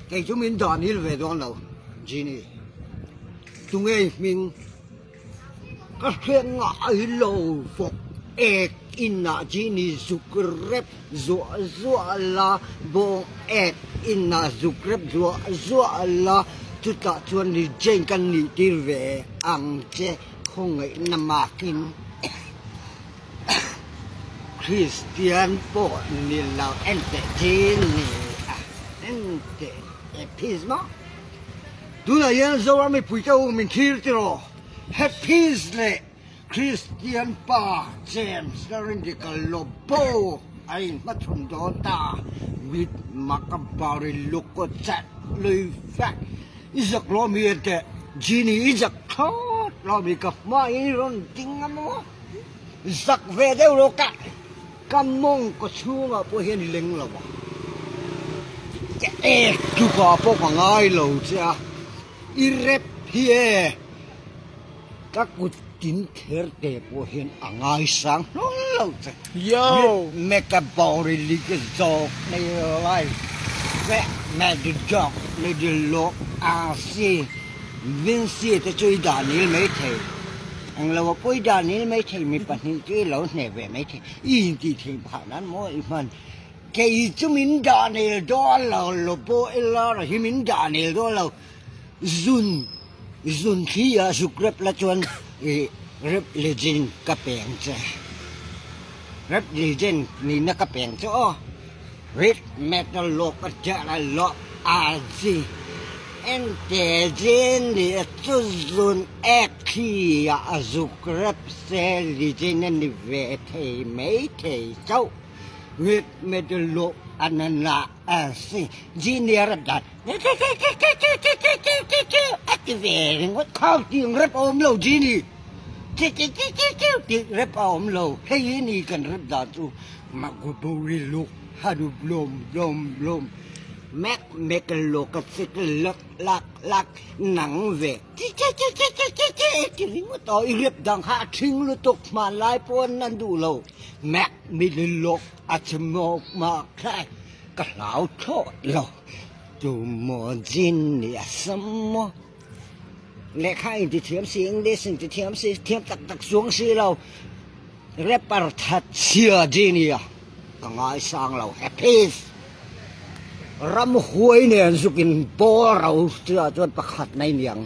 Kei chu min dah nil ve dawn lo, Genie. Tunge i hming? Ka hriat ngai lo vawk ek inah Genie zuk rep zuah zuah la, bawng ek inah zuk rep zuah zuah la, chutah chuan ni Jane ka nih tir ve ang che khawngaihna makin. Kristian pawh ni lo en teh chin ni a en teh Epis maw? Tunah hian Zoram mipui te u min thlir tiraw? Epis leh Kristian pa James Larindika Lobo a inhmachhawn dawn ta mit mak a bari luk aw chat lui fek i zak lawm hi en teh Genie i zak thlawt lawm hi ka hma i rawn ding a maw? Zak ve deuh lo ka ka mawng kaw chhungah pawh hian i leng lo a, ka ek tlukah pawh ka ngai lo che a, i rep hi e ka kut tin kher te pawh hian a ngai sang hlawl lo che. Yo! Me ka bawri lik zawk nei lai ve me di dawk me di lawk a si. Vincy te chu i dah nil mai thei. Englo a pawh i dah nil mai thei, mi pahnih chu i lo hneh ve mai thei. I intih theih phah nan maw i hman. Kei chu min dah nil dawn lo, Lobo Ellora hi min dah nil dawn lo. Zun, zun thli ah zuk rep la chuan i rep legend ka peng che. Rep legend nihna ka peng che aw. Red metal lawk a ṭial a lawk a zi ente zin nih a chu zun ek thli ah a zuk rep se legend a ni ve thei mai thei chauh. Red metal lawk a na na a si junior a dat a ti ve ringawt khau tih rep a awm lo jini tih rep a awm lo hei hi ni kan rep dan chu. Maguburi luk hanu blom blom blom mek mek luk a chik lak lak lak nang ve chi chi chi chi chi chi chi ti ringawt aw i rep dang kha a thing lutuk hmanlai pawh an an duh lo mek mi luk a chhe mawk mawk thlai ka hlau thlawt lo tumaw jin nih a sam maw lehkha intithiam si English intithiam si thiam tak tak chuang si lo. Rapper that chhia Genie ka ngaisang lo Happy's ramhuai nen zuk in ball ro chua chuan pakhat mai niang.